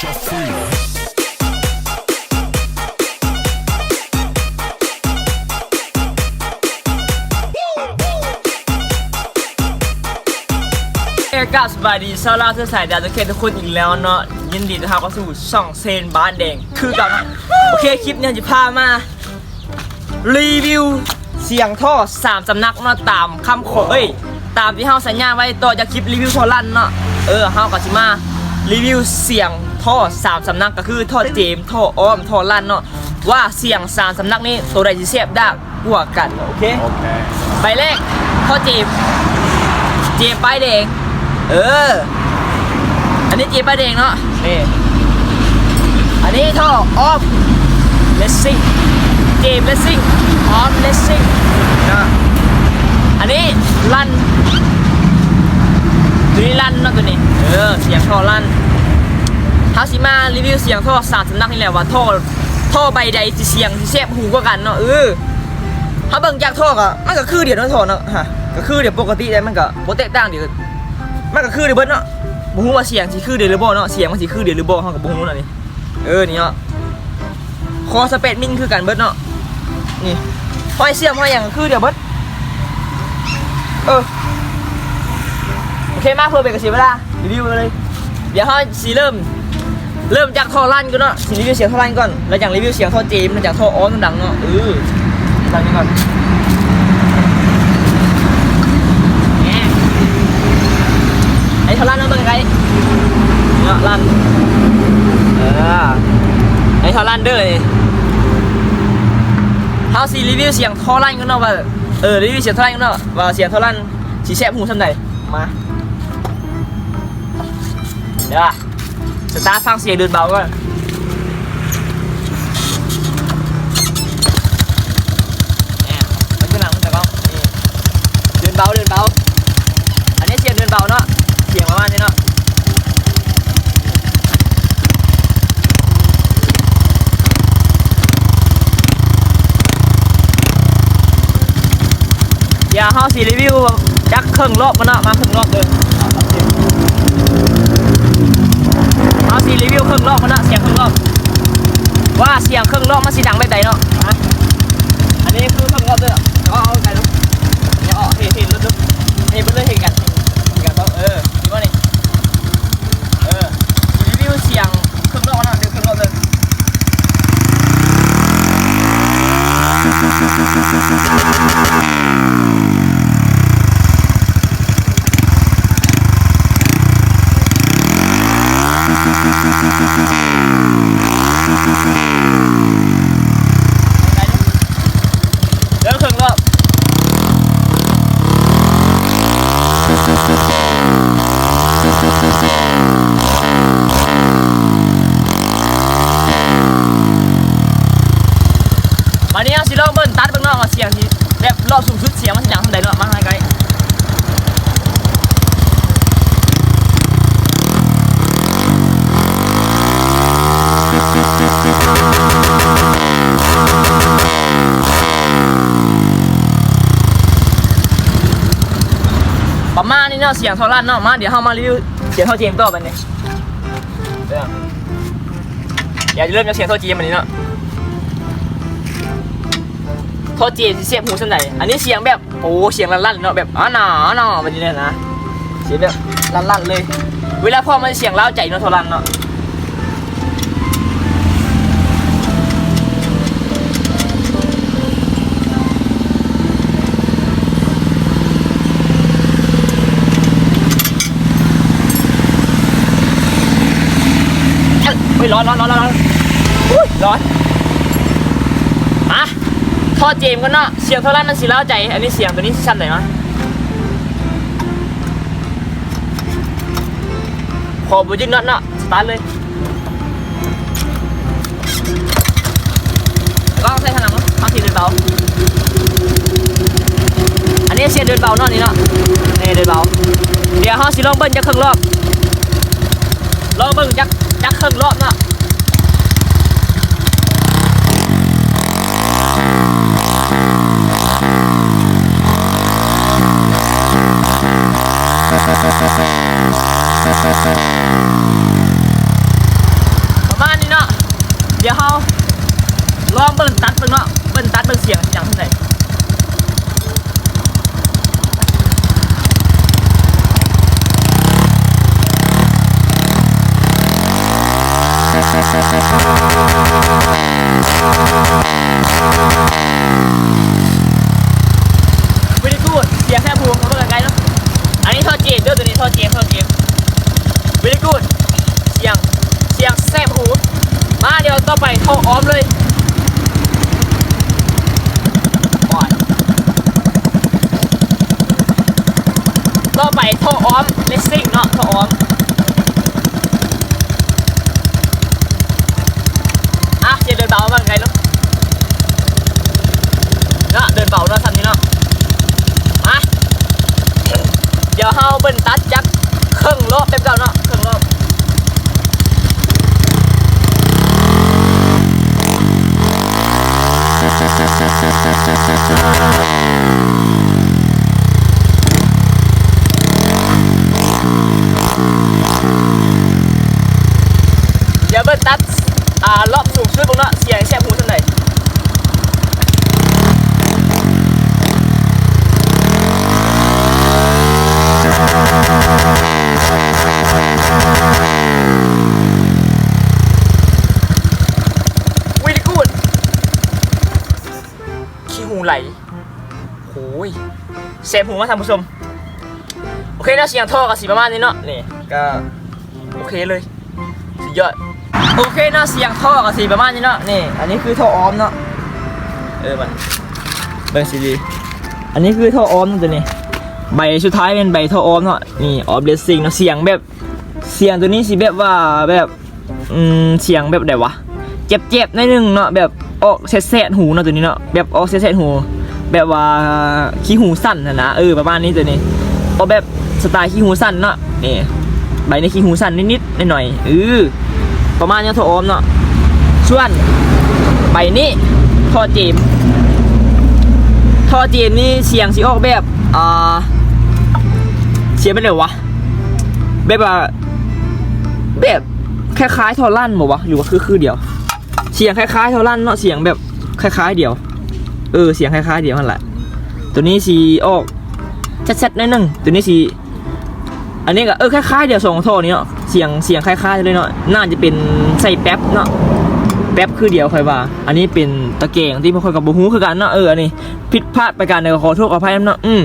ເອີ ກາບສະບາຍດີຊາວລາວເຊື້ອສາຍດາວ ທຸກເຂດທຸກຄົນອີກແລ້ວເນາະ. ຍິນດີຕ້ອນຮັບເຂົ້າສູ່ຊ່ອງເຊນບ້ານແດງຄືເກົ່າເນາະ. ໂອເຄ ຄລິບນີ້ເຮົາຈະພາມາ ຣີວິວສຽງທໍ່ສາມສຳນັກເນາະ ຕາມຄຳຂໍ ເອີຍ ຕາມທີ່ເຮົາສັນຍາໄວ້ຕໍ່ຈາກຄລິບຣີວິວທໍ່ລັນເນາະ. ເອີ ເຮົາກໍຊິມາຣີວິວສຽງທໍ່ສາມສຳນັກ ກໍຄືທໍ່ເຈມ, ທໍ່ອ້ອມ, ທໍ່ລັນເນາະ ວ່າສຽງສາມສຳນັກນີ້ໂຕໃດຊິແຊບດາກກວ່າກັນ. ໂອເຄ ໂອເຄ ໃບແລກ ທໍ່ເຈມ, ເຈມປ້າຍແດງ. ເອີ ອັນນີ້ເຈມປ້າຍແດງເນາະ ນີ້. ອັນນີ້ທໍ່ອ້ອມ ເລດຊິງ ເຈມເລດຊິງ ອ້ອມເລດຊິງເນາະ. ອັນນີ້ລັນ ໂຕນີ້ລັນເນາະ ໂຕນີ້ ເອີ ສຽງທໍ່ລັນ. ເຮົາຊິມາຣີວິວສຽງທໍ່ສາມສຳນັກນີ້ແຫຼະ ວ່າທໍ່ ທໍ່ໃບໃດຊິສຽງຊິແຊບຫູກວ່າກັນເນາະ. ເອີ ເຮົາເບິ່ງຈາກທໍ່ກໍ ມັນກໍຄືດຽວເນາະ ທໍ່ເນາະ ຮະ ກໍຄືດຽວປົກກະຕິໄດ໋ ມັນກໍບໍ່ແຕກຕ່າງດຽວ ມັນກໍຄືດຽວເບິດເນາະ. ບໍ່ຮູ້ວ່າສຽງຊິຄືດຽວຫຼືບໍ່ເນາະ ສຽງມັນຊິຄືດຽວຫຼືບໍ່ ເຮົາກໍບໍ່ຮູ້ເນາະນີ້. ເອີ ນີ້ເນາະ ຄໍສະເປດມິນຄືກັນເບິດເນາະ ນີ້ ຫ້ອຍເຊື່ອມຫ້ອຍຫຍັງຄືດຽວເບິດ. ເອີ ໂອເຄ ມາເພື່ອເປັນການເສຍເວລາ ຣີວິວກັນເລີຍ. ດຽວເຮົາຊິເລີ່ມ ເລີ່ມຈາກທໍ່ລັນກ່ອນເນາະ ຊິຣີວິວສຽງທໍ່ລັນກ່ອນ ແລ້ວຈັ່ງຣີວິວສຽງທໍ່ເຈມ ແລ້ວຈັ່ງທໍ່ອ້ອມດັງເນາະ. ເອີ ລັນນີ້ກ່ອນ ໃຫ້ທໍ່ລັນເຮົາເບິ່ງໃກ້ໆເນາະ ລັນ ເອີ ໃຫ້ທໍ່ລັນເດີ. ເຮົາຊິຣີວິວສຽງທໍ່ລັນກ່ອນເນາະ ວ່າ ເອີ ຣີວິວສຽງທໍ່ລັນກ່ອນເນາະ ວ່າສຽງທໍ່ລັນຊິແຊບຫູສ່ຳໃດ. ມາ ດຽວ ສະຕາດຟັງສຽງເດີນເບົາກ່ອນ. ແໜ່ ມັນຄືໜັງມັນຕະກ້ອງ ນີ້ ເດີນເບົາ ເດີນເບົາ. ອັນນີ້ສຽງເດີນເບົາເນາະ ສຽງປະມານນີ້ເນາະ. ດຽວເຮົາຊິຣີວິວຈັກເຄິ່ງລອບກ່ອນເນາະ ມາເຄິ່ງລອບເດີ. ເຮົາຊິຣີວິວເຄິ່ງລອບກ່ອນເນາະ ສຽງເຄິ່ງລອບ ວ່າສຽງເຄິ່ງລອບມັນຊິດັງແບບໃດເນາະ. ອັນນີ້ຄືເຄິ່ງລອບເດີ ເອົາໃສ່ເນາະ ເອົາເຮັດ ເຮັດລົດເດີ ເຮັດເບິດເລີຍ ເຮັດກັນ ເຮັດກັນ ເອີ ເຫັນບໍ່ນີ້ ເອີ ຣີວິວສຽງເຄິ່ງລອບເນາະ ເດີ ເຄິ່ງລອບເດີ. ເດີນເຄິ່ງລອບ. ບາດນີ້ເຮົາຊິລອງເບິ່ງຕັດເບິ່ງເນາະ ວ່າສຽງທີ່ແບບລອບສູງສຸດ ສຽງມັນຊິດັງສ່ຳໃດເນາະ ມາໃກ້ໆ. ປະມານນີ້ເນາະ ສຽງທໍ່ລັນເນາະ. ມາ ດຽວເຮົາມາຣີວິວສຽງທໍ່ເຈມຕໍ່ບາດນີ້. ດຽວເລີ່ມຈາກສຽງທໍ່ເຈມບາດນີ້ເນາະ. ທໍ່ເຈມຊິແຊບຫູສ່ຳໃດ. ອັນນີ້ສຽງແບບ ໂອ້ ສຽງລັນໆເນາະ ແບບ ອາໜາ ອາໜາ ແບບນີ້ເລີຍນະ. ສຽງແບບລັນໆເລີຍ. ເວລາພ້ອມມັນສຽງລ້າວໃຈເນາະ ທໍ່ລັນເນາະ. ເອີຍ ຮ້ອນ ຮ້ອນ ຮ້ອນ ຮ້ອນ ອຸ້ຍ ຮ້ອນ. ມາ ທໍ່ເຈມກ່ອນເນາະ. ສຽງທໍ່ລັນມັນຊິລ້າວໃຈ. ອັນນີ້ສຽງໂຕນີ້ຊິສ່ຳໃດມາ. ຂໍບໍ່ຍຶດນັອດເນາະ ສະຕາດເລີຍ. ລອງໃສ່ທາງຫຼັງເນາະ ເອົາສຽງເດີນເບົາ. ອັນນີ້ສຽງເດີນເບົາເນາະ ນີ້ເນາະ ນີ້ເດີນເບົາ. ດຽວເຮົາຊິລອງເບິ່ງຈັກເຄິ່ງລອບ ລອງເບິ່ງຈັກ ຈັກເຄິ່ງລອບເນາະ. ເ Very good ສຽງແຊບຫູ ເບິ່ງໃກ້ໆເນາະ. ອັນນີ້ທໍ່ເຈມເດີ ໂຕນີ້ທໍ່ເຈມ ທໍ່ເຈມ Very good ສຽງ ສຽງແຊບຫູ. ມາ ດຽວຕໍ່ໄປທໍ່ອອມເລີຍ. ຕໍ່ໄປທໍ່ອອມ racing ເນາະ ທໍ່ອອມ. ອ່ະ ສຽງເດີນເບົາ ເບິ່ງໃກ້ເນາະ ເນາະ ເດີນເບົາເນາະ ສ່ຳນີ້ເນາະ. ມາ ດຽວເຮົາເບິ່ງຕັດຈັກເຄິ່ງລອບແບບເກົ່າເນາະ ເຄິ່ງລອບ. ດຽວເບິ່ງຕັດ ອ່າ ລອບສູງສຸດເບິ່ງເນາະ ສຽງແຊບຫູສ່ຳໃດ. ຂີ້ຫູໄຫຼ ໂອ້ຍ ແຊບຫູມາກທ່ານຜູ້ຊົມ. ໂອເຄເນາະ ສຽງທໍ່ກໍຊິປະມານນີ້ເນາະ ນີ້ກໍໂອເຄເລີຍ ສຸດຍອດ. ໂອເຄເນາະ ສຽງທໍ່ກໍຊິປະມານນີ້ເນາະ. ນີ້ ອັນນີ້ຄືທໍ່ອອມເນາະ ເອີ ມັນເບິ່ງຊິດີ. ອັນນີ້ຄືທໍ່ອອມເນາະ ໂຕນີ້ ໃບສຸດທ້າຍແມ່ນໃບທໍ່ອອມເນາະ. ນີ້ ອອມເຣດຊິງເນາະ ສຽງແບບ ສຽງໂຕນີ້ຊິແບບວ່າແບບ ອືມ ສຽງແບບໃດວະ ແຈບໆໜ້ອຍໜຶ່ງເນາະ ແບບອອກແຊດໆຫູເນາະ ໂຕນີ້ເນາະ ແບບອອກແຊດໆຫູ ແບບວ່າຂີ້ຫູສັ່ນຫັ້ນນະ ເອີ ປະມານນີ້ ໂຕນີ້ອອກແບບສະໄຕລ໌ຂີ້ຫູສັ່ນເນາະ. ນີ້ ໃບນີ້ຂີ້ຫູສັ່ນນິດໆໜ້ອຍໆ ເອີ ປະມານນີ້ ທໍ່ອອມເນາະ. ສ່ວນໃບນີ້ ທໍ່ເຈມ ທໍ່ເຈມນີ້ສຽງຊິອອກແບບ ອ່າ ສຽງແບບໃດວະ ແບບວ່າ ແບບຄ້າຍໆທໍ່ລັ່ນບໍ່ວະ ຫຼືວ່າຄື ຄືດຽວ ສຽງຄ້າຍໆທໍ່ລັ່ນເນາະ ສຽງແບບຄ້າຍໆດຽວ ເອີ ສຽງຄ້າຍໆດຽວຫັ້ນແຫຼະ. ໂຕນີ້ຊິອອກແຊດໆໜ້ອຍໜຶ່ງ ໂຕນີ້ຊິ ອັນນີ້ກໍ ເອີ ຄ້າຍໆດຽວ ສອງທໍ່ນີ້ເນາະ ສຽງ ສຽງຄ້າຍໆເລີຍເນາະ. ໜ້າຈະເປັນໃສ່ແປັບເນາະ ແປັບຄືດຽວຂ້ອຍວ່າ. ອັນນີ້ເປັນຕະແກງທີ່ພວກຂ້ອຍກໍບໍ່ຮູ້ຄືກັນເນາະ ເອີ ອັນນີ້ຜິດພາດປະການໃດກໍຂໍໂທດຂໍອະໄພນຳເນາະ. ອືມ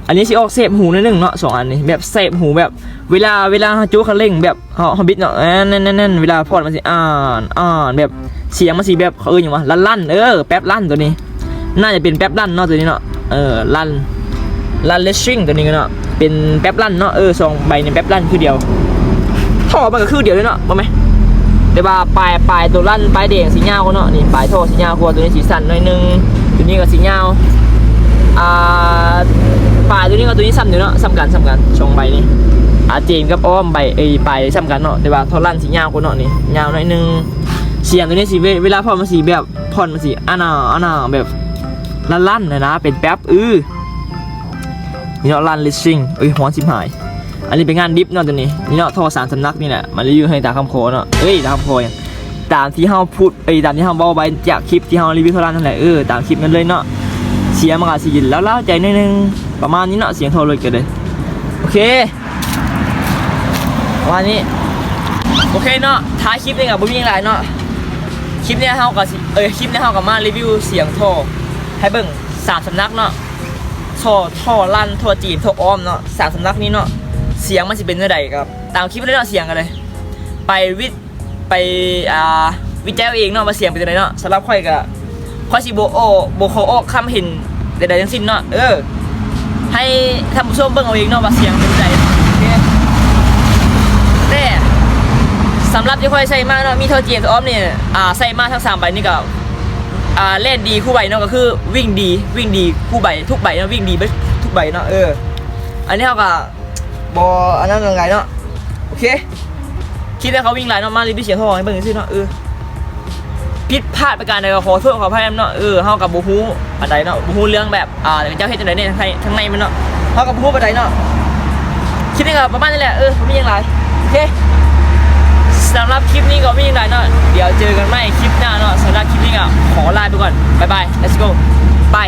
ອັນນີ້ຊິອອກແຊບຫູໜ້ອຍໜຶ່ງເນາະ ສອງອັນນີ້ ແບບແຊບຫູ ແບບເວລາ ເວລາເຮົາໂຈະຄັນເລັ່ງ ແບບເຮົາ ເຮົາບິດເນາະ ແອນ ແອນ ແອນ ເວລາພອດມັນຊິ ອ່ານ ອ່ານ ແບບສຽງມັນຊິແບບ ເຂົາເອີ້ນຫຍັງວະ ລັ່ນໆ ເອີ ແປັບລັ່ນໂຕນີ້. ໜ້າຈະເປັນແປັບລັ່ນເນາະ ໂຕນີ້ເນາະ ເອີ ລັ່ນ ລັ່ນເຣດຊິງ ໂຕນີ້ເນາະ ເປັນແປັບລັ່ນເນາະ. ເອີ ສອງໃບນີ້ແປັບລັ່ນຄືດຽວ ທໍ່ມັນກໍຄືດຽວເລີຍເນາະ ບໍ່ແມ່ນ ແຕ່ວ່າປາຍ ປາຍໂຕລັ່ນ ປາຍແດງຊິຍາວກວ່າເນາະ. ນີ້ປາຍທໍ່ຊິຍາວກວ່າ ໂຕນີ້ຊິສັ້ນໜ້ອຍໜຶ່ງ ໂຕນີ້ກໍຊິຍາວ ອ່າ ປາຍໂຕນີ້ກັບໂຕນີ້ສ່ຳຢູ່ເນາະ ສ່ຳກັນ ສ່ຳກັນ ສອງໃບນີ້. ອາ ເຈມກັບອ້ອມໃບ ເອີຍ ປາຍສ່ຳກັນເນາະ ແຕ່ວ່າທໍ່ລັ່ນຊິຍາວກວ່າເນາະ ນີ້ຍາວໜ້ອຍໜຶ່ງ. ສຽງໂຕນີ້ຊິເວ ເວລາພອດມັນຊິແບບ ພອດມັນຊິ ອານາ ອານາ ແບບລັ່ນໆນະນະ ເປັນແປັບ ອື ນີ້ເນາະ ລັ່ນເຣດຊິງ. ເອີຍ ຮ້ອນຊິບຫາຍ. ອັນນີ້ເປັນງານດິບເນາະ ໂຕນີ້ ນີ້ເນາະ ທໍ່ສາມສຳນັກນີ້ແຫຼະ ມາຣີວິວໃຫ້ຕາມຄຳຂໍເນາະ ເອີຍ ຕາມຄຳຂໍຫຍັງ ຕາມທີ່ເຮົາພູດ ເອີຍ ຕາມທີ່ເຮົາເວົ້າໄວ້ຈາກຄລິບທີ່ເຮົາຣີວິວທໍ່ລັ່ນນັ້ນແຫຼະ ເອີ ຕາມຄລິບນັ້ນເລີຍເນາະ. ສຽງມັນກໍຊິລ້າວໆໃຈໜ້ອຍໜຶ່ງ ປະມານນີ້ເນາະ ສຽງທໍ່ລົດກໍໄດ້. ໂອເຄ ປະມານນີ້ ໂອເຄເນາະ. ທ້າຍຄລິບນີ້ກໍບໍ່ມີຫຍັງຫຼາຍເນາະ ຄລິບນີ້ເຮົາກໍຊິ ເອີຍ ຄລິບນີ້ເຮົາກໍມາຣີວິວສຽງທໍ່ໃຫ້ເບິ່ງສາມສຳນັກເນາະ ທໍ່ ທໍ່ລັ່ນ ທໍ່ເຈມ ທໍ່ອ້ອມເນາະ ສາມສຳນັກນີ້ເນາະ ສຽງມັນຊິເປັນແນວໃດ ກໍຕາມຄລິບເລີຍເນາະ. ສຽງກັນເລີຍ ໄປວິ ໄປ ອ່າ ວິໄຈເອົາເອງເນາະວ່າສຽງເປັນຈັ່ງໃດເນາະ. ສຳລັບຂ້ອຍກໍ ຂ້ອຍຊິບໍ່ອອກ ບໍ່ຂໍອອກຄຳເຫັນໃດໆທັງສິ້ນເນາະ ເອີ ໃຫ້ທ່ານຜູ້ຊົມເບິ່ງເອົາເອງເນາະວ່າສຽງເປັນຈັ່ງໃດ. ໂອເຄ ແຕ່ສຳລັບທີ່ຂ້ອຍໃຊ້ມາເນາະ ມີທໍ່ເຈມ ທໍ່ອ້ອມນີ້ ອ່າ ໃຊ້ມາທັງສາມໃບນີ້ກໍ ອ່າ ແລ່ນດີຄູ່ໃບເນາະ ກໍຄືວິ່ງດີ ວິ່ງດີຄູ່ໃບ ທຸກໃບເນາະ ວິ່ງດີເບິດທຸກໃບເນາະ. ເອີ ອັນນີ້ເຮົາກໍ ບໍ່ອັນນັ້ນຫຍັງຫຼາຍເນາະ. ໂອເຄ ຄລິບນີ້ເຂົາວິ່ງຫຼາຍເນາະ ມາຣີວິວສຽງທໍ່ໃຫ້ເບິ່ງຊື່ໆເນາະ. ເອີ ຜິດພາດປະການໃດກໍຂໍໂທດຂໍອະໄພນຳເນາະ. ເອີ ເຮົາກໍບໍ່ຮູ້ປານໃດເນາະ ບໍ່ຮູ້ເລື່ອງແບບ ອ່າ ເຂົາເຈົ້າເຮັດຈັ່ງໃດແດ່ທາງໃນ ທາງໃນມັນເນາະ ເຮົາກໍບໍ່ຮູ້ປານໃດເນາະ. ຄລິບນີ້ກໍປະມານນີ້ແຫຼະ ເອີ ບໍ່ມີຫຍັງຫຼາຍ. ໂອເຄ ສຳລັບຄລິບນີ້ກໍບໍ່ມີຫຍັງຫຼາຍເນາະ ດຽວເຈີກັນໃໝ່ຄລິບໜ້າເນາະ. ສຳລັບຄລິບນີ້ກໍຂໍລາໄປກ່ອນ ບາຍບາຍ let's go ບາຍ.